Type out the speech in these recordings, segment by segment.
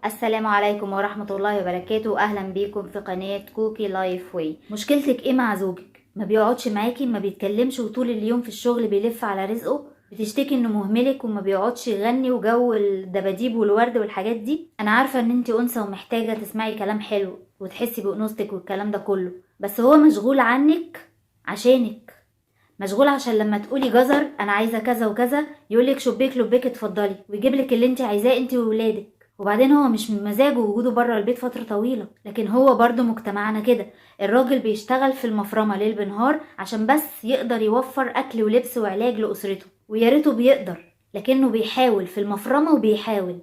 السلام عليكم ورحمة الله وبركاته. أهلا بيكم في قناة كوكي لايف واي. مشكلتك ايه مع زوجك؟ ما بيقعدش معاكي، ما بيتكلمش، وطول اليوم في الشغل بيلف على رزقه، بتشتكي انه مهملك وما بيقعدش يغني وجو الدباديب والورد والحاجات دي. انا عارفة ان انتي انثى ومحتاجة تسمعي كلام حلو وتحسي بأنوثتك والكلام ده كله، بس هو مشغول عنك عشانك، مشغول عشان لما تقولي جزر انا عايزه كذا وكذا يقولك شبيك لبيك اتفضلي، ويجيب لك اللي انت عايزاه انت وولادك. وبعدين هو مش من مزاجه وجوده بره البيت فترة طويلة، لكن هو برضو مجتمعنا كده، الراجل بيشتغل في المفرمه ليل بنهار عشان بس يقدر يوفر اكل ولبس وعلاج لاسرته، ويا ريته بيقدر، لكنه بيحاول في المفرمه وبيحاول.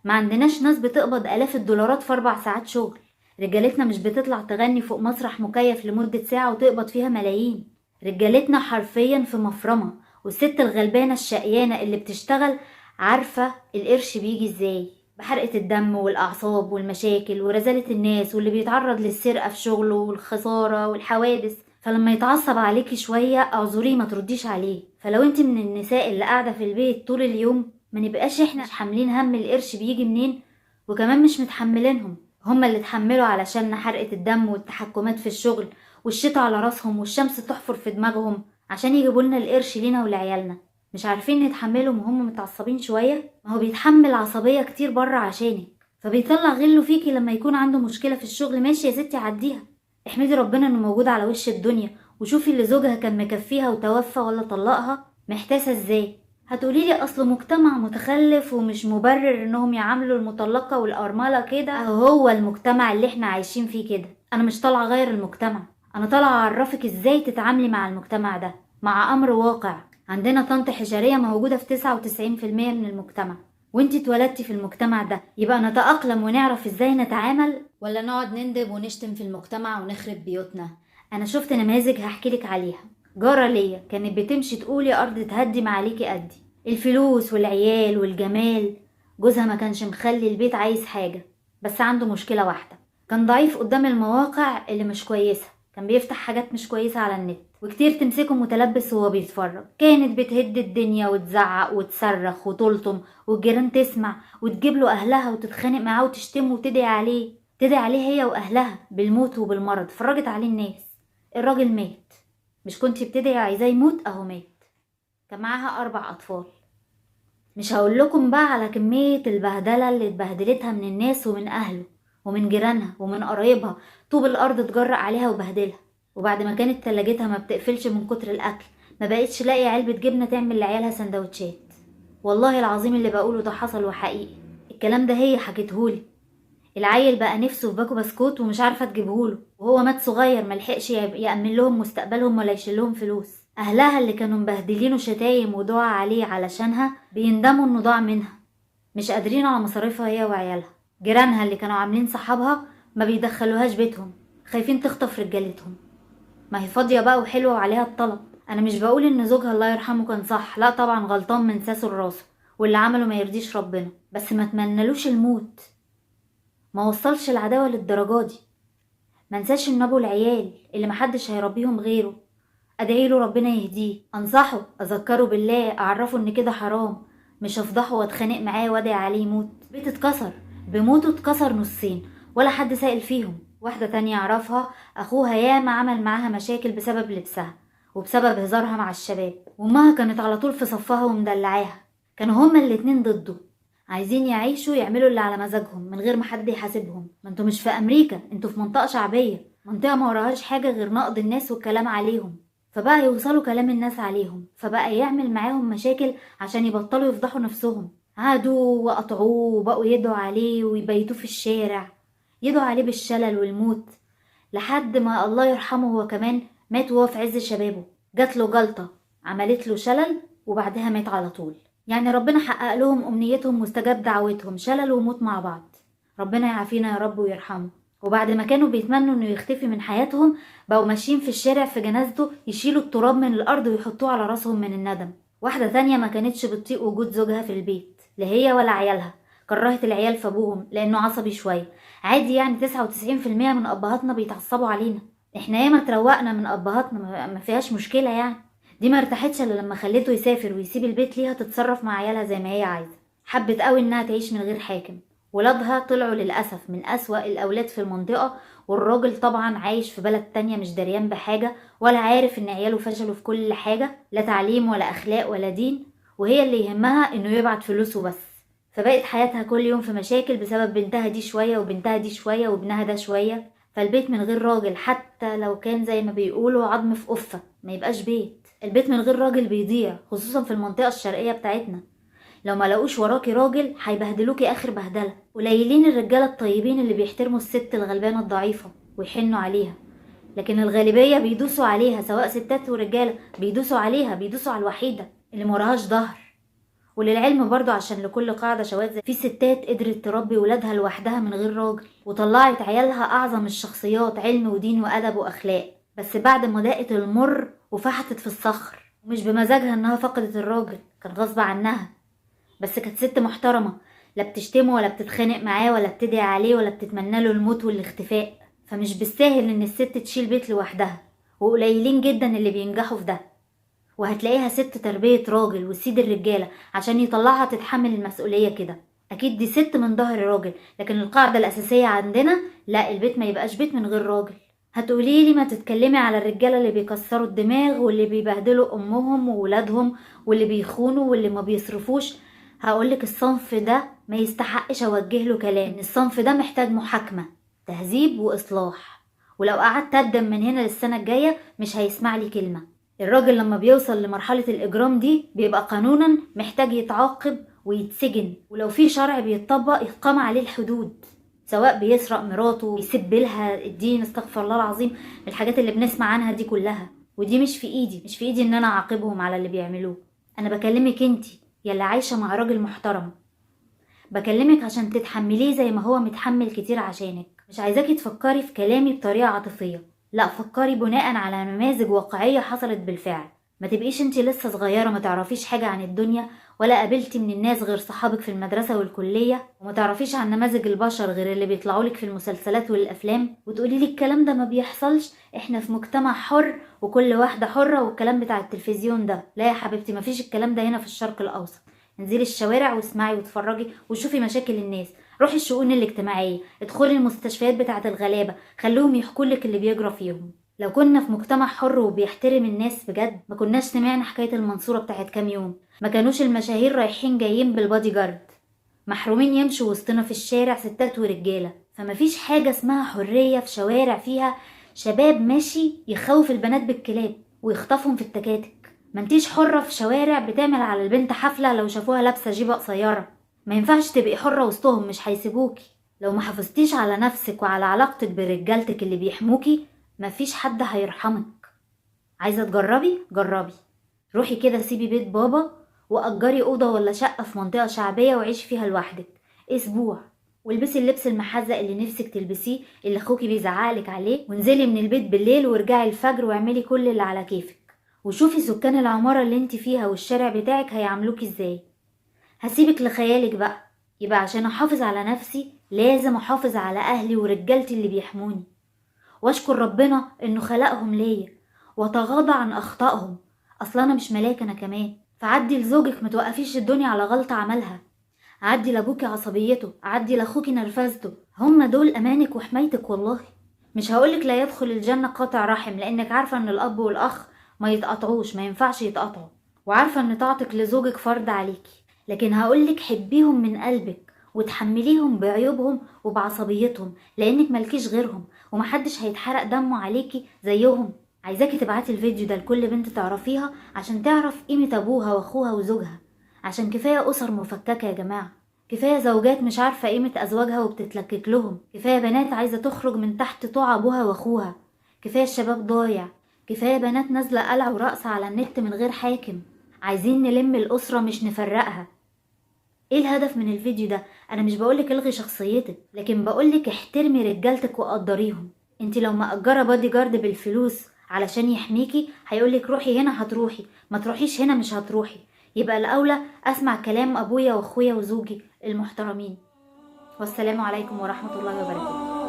ما عندناش ناس بتقبض الاف الدولارات في 4 ساعات شغل، رجالتنا مش بتطلع تغني فوق مسرح مكيف لمدة ساعة وتقبض فيها ملايين. رجالتنا حرفيا في مفرمة، والست الغلبانة الشقيانة اللي بتشتغل عارفة القرش بيجي ازاي، بحرقة الدم والأعصاب والمشاكل ورزالة الناس واللي بيتعرض للسرقة في شغله والخسارة والحوادث. فلما يتعصب عليكي شوية اعذريه، ما ترديش عليه. فلو انت من النساء اللي قاعدة في البيت طول اليوم، ما نبقاش احنا حاملين هم القرش بيجي منين، وكمان مش متحملينهم، هما اللي اتحملوا علشان حرقة الدم والتحكمات في الشغل والشتا على راسهم والشمس تحفر في دماغهم عشان يجيبوا لنا القرش لينا ولعيالنا. مش عارفين نتحملهم وهم متعصبين شوية. ما هو بيتحمل عصبية كتير بره عشانك، فبيطلع غله فيكي لما يكون عنده مشكلة في الشغل. ماشي يا ستي عديها، احمدي ربنا انه موجود على وش الدنيا، وشوفي اللي زوجها كان مكفيها وتوفى ولا طلقها محتاسه ازاي. هتقولي لي اصل مجتمع متخلف ومش مبرر انهم يعاملوا المطلقة والارمله كده. هو المجتمع اللي احنا عايشين فيه كده. انا مش طالعه اغير المجتمع، انا طالعه اعرفك ازاي تتعاملي مع المجتمع ده، مع امر واقع. عندنا طنط حشريه موجودة في 99% من المجتمع، وانتي اتولدتي في المجتمع ده، يبقى نتأقلم ونعرف ازاي نتعامل، ولا نقعد نندب ونشتم في المجتمع ونخرب بيوتنا. انا شفت نماذج هحكيلك عليها. جارة ليا كانت بتمشي تقول يا ارض تهدي ما عليكي قدي، الفلوس والعيال والجمال. جوزها ما كانش مخلي البيت عايز حاجة، بس عنده مشكلة واحدة، كان ضعيف قدام المواقع اللي مش كويسة، كان بيفتح حاجات مش كويسة على النت، وكتير تمسكه متلبس وهو بيتفرج. كانت بتهد الدنيا وتزعق وتصرخ وتلطم، والجيران تسمع وتجيب له اهلها وتتخانق معاه وتشتمه وتدعي عليه، تدعي عليه هي واهلها بالموت وبالمرض. فرجت عليه الناس، الراجل مات. مش كنتي بتدعي عايزاه يموت؟ اهو مات. كان معاها 4 اطفال. مش هقول لكم بقى على كمية البهدلة اللي اتبهدلتها من الناس ومن اهله ومن جيرانها ومن قرايبها، طوب الارض اتجرأ عليها وبهدلها. وبعد ما كانت تلاجتها ما بتقفلش من كتر الاكل، ما بقتش لاقي علبة جبنة تعمل لعيالها سندوتشات. والله العظيم اللي بقوله ده حصل وحقيقي، الكلام ده هي حكيتهولي. العيل بقى نفسه في باكو بسكوت ومش عارفه تجيبهوله، وهو مات صغير ملحقش يأمن لهم مستقبلهم ولا يشيلهم فلوس. اهلها اللي كانوا مبهدلينه شتايم ودعاء عليه علشانها بيندموا انه ضاع منها، مش قادرين على مصاريفها هي وعيالها. جيرانها اللي كانوا عاملين صحابها ما بيدخلوهاش بيتهم، خايفين تخطف رجالتهم. ما هي فاضية بقى وحلوه وعليها الطلب. انا مش بقول ان زوجها الله يرحمه كان صح، لا طبعا غلطان من ساسه لراسه، واللي عمله ما يرضيش ربنا، بس ما تمنلوش الموت، ما وصلش العداوة للدرجة دي. ما انساش ان ابو العيال اللي محدش هيربيهم غيره، ادعي له ربنا يهديه، انصحه، اذكره بالله، اعرفه ان كده حرام، مش افضحه واتخانق معاه وادعي عليه يموت. بيت اتكسر بموته، اتكسر نصين ولا حد سائل فيهم. واحدة تانية اعرفها اخوها ياما عمل معاها مشاكل بسبب لبسها وبسبب هزارها مع الشباب، وامها كانت على طول في صفها ومدلعاها، كانوا هما الاتنين ضده، عايزين يعيشوا يعملوا اللي على مزاجهم من غير ما حد يحاسبهم. ما انتوا مش في امريكا، انتوا في منطقة شعبية، منطقة ما وراهاش حاجة غير نقد الناس والكلام عليهم، فبقى يوصلوا كلام الناس عليهم، فبقى يعمل معاهم مشاكل عشان يبطلوا يفضحوا نفسهم. عادوه وقطعوه وبقوا يدعوا عليه ويبيتوه في الشارع، يدعوا عليه بالشلل والموت، لحد ما الله يرحمه هو كمان مات وهو في عز شبابه. جات له جلطة عملت له شلل وبعدها مات على طول. يعني ربنا حقق لهم أمنيتهم واستجاب دعوتهم، شلل وموت مع بعض. ربنا يعافينا يا رب ويرحمه. وبعد ما كانوا بيتمنوا انه يختفي من حياتهم، بقوا ماشيين في الشارع في جنازته يشيلوا التراب من الارض ويحطوه على راسهم من الندم. واحدة تانية ما كانتش بتطيق وجود زوجها في البيت، لا هي ولا عيالها، كرهت العيال في ابوهم لانه عصبي شوية. عادي يعني 99% من ابهاتنا بيتعصبوا علينا، احنا ياما اتروقنا من ابهاتنا، ما فيهاش مشكلة يعني. دي ما ارتاحتش الا لما خليته يسافر ويسيب البيت ليها تتصرف مع عيالها زي ما هي عايزه. حبت قوي انها تعيش من غير حاكم، ولادها طلعوا للأسف من أسوأ الأولاد في المنطقة، والراجل طبعا عايش في بلد تانية مش دريان بحاجة ولا عارف ان عياله فشلوا في كل حاجة، لا تعليم ولا أخلاق ولا دين، وهي اللي يهمها انه يبعت فلوسه بس. فبقت حياتها كل يوم في مشاكل بسبب بنتها دي شوية وبنتها دي شوية وابنها ده شوية. فالبيت من غير راجل حتى لو كان زي ما بيقولوا عظم في قفة ما يبقاش بيت. البيت من غير راجل بيضيع، خصوصا في المنطقة الشرقية بتاعتنا. لو ما لقوش وراكي راجل هيبهدلوكي اخر بهدله. قليلين الرجالة الطيبين اللي بيحترموا الست الغلبانه الضعيفة ويحنوا عليها، لكن الغالبية بيدوسوا عليها، سواء ستات ورجاله بيدوسوا عليها، بيدوسوا على الوحيدة اللي موراهاش ظهر. وللعلم برضو عشان لكل قاعدة شواذ، في ستات قدرت تربي ولادها لوحدها من غير راجل وطلعت عيالها اعظم الشخصيات، علم ودين وادب واخلاق، بس بعد ما دقت المر وفحتت في الصخر. ومش بمزاجها انها فقدت الراجل، كان غصب عنها، بس كانت ست محترمة، لا بتشتمه ولا بتتخانق معاه ولا بتدعي عليه ولا بتتمنى له الموت والاختفاء. فمش بالساهل ان الست تشيل بيت لوحدها، وقليلين جدا اللي بينجحوا في ده. وهتلاقيها ست تربية راجل وسيد الرجالة عشان يطلعها تتحمل المسؤولية كده. اكيد دي ست من ظهر راجل، لكن القاعدة الاساسية عندنا لا، البيت ما يبقاش بيت من غير راجل. هتقولي لي ما تتكلمي على الرجالة اللي بيكسروا الدماغ واللي بيبهدلوا امهم وولادهم واللي بيخونوا واللي ما بيصرفوش. هقولك الصنف ده ما يستحقش اوجه له كلام، الصنف ده محتاج محاكمة، تهذيب واصلاح، ولو قعدت اقدم من هنا للسنة الجاية مش هيسمع لي كلمة. الراجل لما بيوصل لمرحلة الاجرام دي بيبقى قانونا محتاج يتعاقب ويتسجن، ولو في شرع بيتطبق يقام عليه الحدود، سواء بيسرق مراته، بيسب لها الدين، استغفر الله العظيم، الحاجات اللي بنسمع عنها دي كلها. ودي مش في ايدي، مش في ايدي ان انا اعاقبهم على اللي بيعملوه. انا بكلمك انتي يلي عايشة مع راجل محترم، بكلمك عشان تتحمليه زي ما هو متحمل كتير عشانك. مش عايزاكي تفكري في كلامي بطريقة عاطفية، لا، فكري بناء على نماذج واقعية حصلت بالفعل. ما تبقيش انتي لسه صغيرة ما تعرفيش حاجة عن الدنيا، ولا قابلتي من الناس غير صحابك في المدرسة والكلية، وما تعرفيش عن نماذج البشر غير اللي بيطلعولك في المسلسلات والأفلام، وتقولي لي الكلام ده ما بيحصلش، احنا في مجتمع حر وكل واحدة حرة والكلام بتاع التلفزيون ده. لا يا حبيبتي، ما فيش الكلام ده هنا في الشرق الأوسط. انزلي الشوارع واسمعي واتفرجي وشوفي مشاكل الناس، روحي الشؤون الاجتماعية، ادخلي المستشفيات بتاعة الغلابة، خلوهم يحكولك اللي بيجرى فيهم. لو كنا في مجتمع حر وبيحترم الناس بجد ما كناش سمعنا حكاية المنصورة بتاعت كام يوم، ما كانوش المشاهير رايحين جايين بالبادي جارد، محرومين يمشوا وسطنا في الشارع ستات ورجالة. فما فيش حاجة اسمها حرية في شوارع فيها شباب ماشي يخوف البنات بالكلاب ويخطفهم في التكاتك. ما انتيش حرة في شوارع بتعمل على البنت حفلة لو شافوها لابسة جيبة قصيرة. ما ينفعش تبقي حرة وسطهم، مش هيسيبوكي. لو ما حافظتيش على نفسك وعلى علاقتك برجالتك اللي بيحموكي مفيش حد هيرحمك. عايزة تجربي؟ جربي، روحي كده سيبي بيت بابا وأجري أوضة ولا شقة في منطقة شعبية وعيشي فيها لوحدك أسبوع، والبسي اللبس المحزق اللي نفسك تلبسيه اللي اخوكي بيزعقلك عليه، وانزلي من البيت بالليل وارجعي الفجر واعملي كل اللي على كيفك، وشوفي سكان العمارة اللي انت فيها والشارع بتاعك هيعاملوكي ازاي. هسيبك لخيالك بقى. يبقى عشان احافظ على نفسي لازم احافظ على اهلي ورجالتي اللي بيحموني، واشكر ربنا انه خلقهم ليا، واتغاضى عن اخطائهم، اصل انا مش ملاك انا كمان. فعدي لزوجك، ما توقفيش الدنيا على غلطة عملها. عدي لابوكي عصبيته، عدي لاخوكي نرفزته، هم دول امانك وحمايتك والله. مش هقولك لا يدخل الجنة قاطع رحم، لانك عارفة ان الاب والاخ ما يتقطعوش، ما ينفعش يتقطعوا، وعارفة ان طاعتك لزوجك فرض عليكي، لكن هقولك حبيهم من قلبك وتحمليهم بعيوبهم وبعصبيتهم، لانك مالكيش غيرهم ومحدش هيتحرق دمه عليكي زيهم. عايزاكي تبعتي الفيديو ده لكل بنت تعرفيها عشان تعرف قيمة ابوها واخوها وزوجها، عشان كفاية اسر مفككة يا جماعة، كفاية زوجات مش عارفة قيمة ازواجها وبتتلكك لهم، كفاية بنات عايزة تخرج من تحت طوع ابوها واخوها، كفاية الشباب ضايع، كفاية بنات نازلة قلع ورقص على النت من غير حاكم. عايزين نلم الاسرة مش نفرقها. ايه الهدف من الفيديو ده؟ انا مش بقولك الغي شخصيتك، لكن بقولك احترمي رجالتك وقدريهم. انت لو مأجرة بادي جارد بالفلوس علشان يحميكي هيقولك روحي هنا هتروحي، ما تروحيش هنا مش هتروحي. يبقى الاولى اسمع كلام ابويا واخويا وزوجي المحترمين. والسلام عليكم ورحمة الله وبركاته.